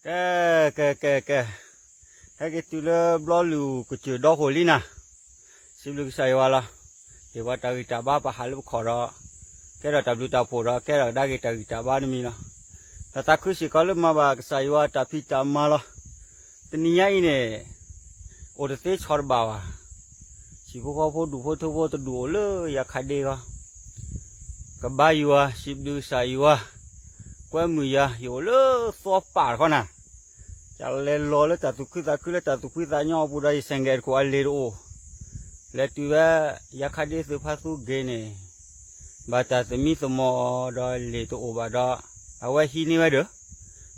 ကဲ ကဲ ကဲ ကဲ, ဟဲက့ၤတုၤလၢဘျီလူၤကစၢၢ်ဒီဃိာ်လံနၤ, စံးဘျုးကစၢ်ယွၤလီၤ. ဟ့ၣ်ပှၤတၢ်ဂံၢ်တၢ်ဘါ ပဟးလၢပခီၣ်ဒီး ကဲထီၣ်တၢ်ဘျုးတၢ်ဖှိၣ်ဒီး ကဲထီၣ်ကဒါက့ၤတၢ်ဂံၢ်တၢ်ဘါတမံၤလီၤ. တၢ်သးခုစ့ၢ်ကီးလၢမၤဘၣ်ကစၢ်ယွၤတၢ်ဖံးတၢ်မၤလီၤ. တနံၤညါအံၤန့ၣ် အိၣ်တသ့ဆီတဘၣ်ဘၣ်, ဟံၣ်ဖိဃီဖိဒူၣ်ဖိထၢဖိတဒူၣ်အိၣ်လၢယခးဒ့ဂီၢ်, ကဘါယွၤ စံးဘျုးကစၢ်ယွၤ, ကွဲမုာ်ယွၤ ယအိၣ်လၢသီပာ်တခီနၤ, ယလဲၤလီၤလၢတၢ်သူၣ်ခုသးခုလၢတၢ်သူၣ်ဖှံသးညီအပူၤဒီး ယဆိုင်ကယ်တခိၣ်အလံာ်တအိၣ်, လဲၤတုၤဝဲ ယခးဒ့သုးဖါသူဂ့ၤန့ၣ် ဘၣ်တၢ်သမံသမိးအီၤဒီးလံာ်တအိၣ်ဘၣ်ဒီး အဝဲဟံးန့ၢ်ဝဲဒီး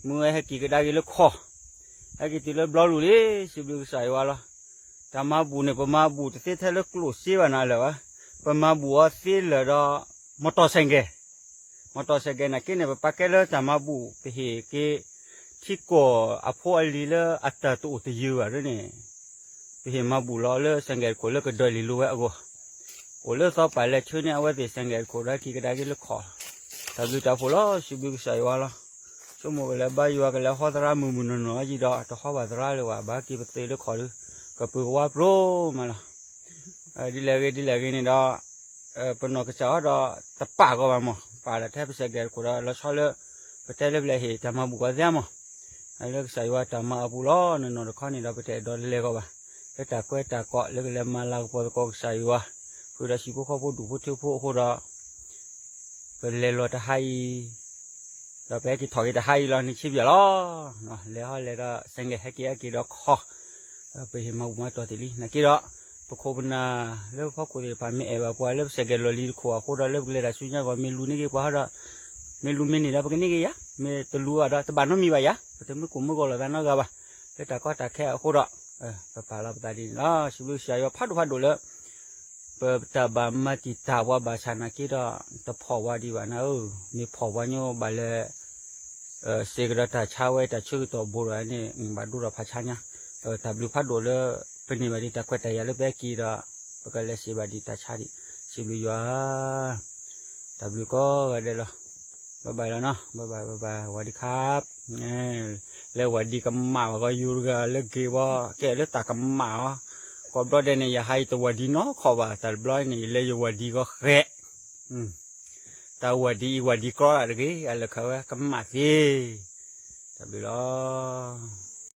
မုၢ်ဝဲဟဲက့ၤကဒါက့ၤလၢခီၣ်, ဟဲက့ၤတုၤလၢဘျီလူၤလံ, စံးဘျုးကစၢ်ယွၤလီၤ. တၢ်မၤဘူၣ်န့ၣ် ပမၤဘူၣ်တသ့ထဲလၢကျိၣ်စ့ဘၣ်နၤလၢၤဘၣ်, ပမၤဘူၣ်အီၤသ့လၢာ်ဒီး မီတီၢ်ဆိုင်ကယ်, မီတီၢ်ဆိုင်ကယ်နာ်က့န့ၣ် ပပာ်ကဲလၢတၢ်မၤဘူၣ် ပဟ့ၣ်က့ၤ ထံကီၢ်အဖိအလံၤလၢအတၢ်တအိၣ်တယၢၤဘၣ်ဒ်န့ၣ်, ပဟ့ၣ်မၤဘူၣ်လီၤလၢဆိုင်ကယ်တခိၣ်လၢကဒၢးလံာ်လိၤဝဲအဂီၢ်, အိၣ်လၢသီပာ်လဲၤဆှၢန့ၢ်အဝဲသ့ၣ်ဆိုင်ကယ်တခိၣ်ဒီး ဟဲက့ၤကဒါက့ၤလၢခီၣ်, တၢ်ဘျုးတၢ်ဖှိၣ်လီၤ, စံးဘျုးကစၢ်ယွၤလီၤ. ဆိကမိၣ်ကလဲၤဘါယွၤ ကလဲၤဟီသရၣ်မုၢ်မုၢ်နီၢ်နီၢ်အံၤဒီး တဟီဘၣ်သရၣ်လၢၤဘၣ်, ဘၣ်က့ၤပသ့ၣ်လၢခီၣ်ဒီး ကပုၢ်ကဝါပြိမးလီၤ. ဒ်လဲၣ်ဂ့ၤဒ်လဲၣ်ဂ့ၤန့ၣ်ဒီး ပနီၢ်ကစၢ်အီၤဒီးတပာ်ကီးဘၣ်မး, ပာ်ဒီးထဲပဆိုင်ကယ်တခိၣ်ဒီး လီၤဆီလၢ ပတဲလၢပလဲၤဟ့ၣ်တၢ်မၤဘူၣ်အီၤသ့မး, လၢကစၢ်ယွၤတၢ်မၤအပူၤလီၤ. နီၢ်နီၢ်တခီန့ၣ်ဒီး ပတအဲၣ်ဒိးလဲၤကီးဘၣ်, လၢတၢ်ကွဲတၢ်ကီးလၢကလဲၤမၤလၤကပီၤသကိးကစၢ်ယွၤ, ဃုာ်ဒီးဟံၣ်ဖိဃီဖိဒူၣ်ဖိထၢဖိအဃိဒီး ပလဲၤလီၤတဟါအံၤ, ဒီးပဟဲက့ၤထီၣ်က့ၤတဟါအံၤလီၤ န့ၣ်ဆံးဘၣ်လီၤ. လဲၤဟီလဲၤဒီး ဆိုင်ကယ်ဟဲက့ၤဟဲက့ၤဒီးခီၣ်, ပဟ့ၣ်မၤဘူၣ်မၤတီၢ်သ့ၣ်လံ နာ်က့ဒီး ပခိၣ်ပနၢ်လၢပဖီခိၣ်သ့ၣ်တဖၣ် မ့ၢ်အဲၣ်ဘၣ်ပှၤလၢပဆိုင်ကယ်လီၢ်လံၤတခိၣ်အဃိဒီး လၢပကလဲၤတၢ်ဆူညါအဂီၢ် မ့ၢ်လူၤန့ၢ်က့ၤပှၤဟီဒီး မ့ၢ်လူၤမ့ၢ်န့ၢ်ဒီး ပကန့ၢ်က့ၤယၤ, မ့ၢ်တလူၤဘၣ်ဒီး တဘၣ်နီတမံၤဘၣ်ယၤ, ပတမ့ၢ်ကိၢ်မ့ၢ်ဂီၤလိာ်သးနီတဂၤဘၣ်, လၢတၢ်ကီတၢ်ခဲအဃိဒီး ပပာ်လီၤပသးဒ်န့ၣ်လီၤ. စံးဘျုးကစၢ်ယွၤဖးဒိၣ်ဖးဒိၣ်လၢ ပတၢ်ဘၣ်မၤတံာ်တာ်ပှၤဘၣ်ဆၣ်နာ်က့ဒီး တဖီၣ်ပှၤဒံးဘၣ်နၤဧၢ, မ့ၢ်ဖီၣ်ပှၤညိဘၣ်လဲၤ စ့ကဒီးတၢ်ဆါဝဲ တၢ်ဆၢကတီၢ်ဘိဒီးန့ၣ် ဘၣ်ဒိဒီးဖးဆါညါ, တၢ်ဘျုးဖးဒိၣ်လၢ ပန့ၢ်ဘၣ်ဒံးတၢ်ခွဲးတၢ်ယာ်လၢပဟဲက့ၤဒီး ပကလဲၤစံးဘၣ်ဒံးတၢ်ဆါဒံး, စံးဘျုးယွၤ တၢ်ဘျုးကိးဂၤဒဲးလီၤ. ဘၣ်ဘၣ်လီၤနီၤ, ဘၣ်ဘၣ် ဘၣ်ဘၣ် ဝၤဒံခါ, လၢဝၤဒံကမၣ်ဘၣ်ဂီၢ် ယူၤတဂၤလၢဂ့ၤဝီ ကဲလၢတၢ်ကမၣ်အီၤ, ကိးဘျီဒဲးန့ၣ် ယဟးအံၤတဝၤဒံနီတခီၣ်ဘၣ်, တၢ်တဘျီန့ၣ် ယလဲၤယဝၤဒံဂီၢ်ဃဲး, တၢ်ဝၤဒံအံၤဝၤဒံကြီတဂ့ၤ အလၢခးဝဲကမၣ်သ့, တၢ်ဘျုးလီၤ.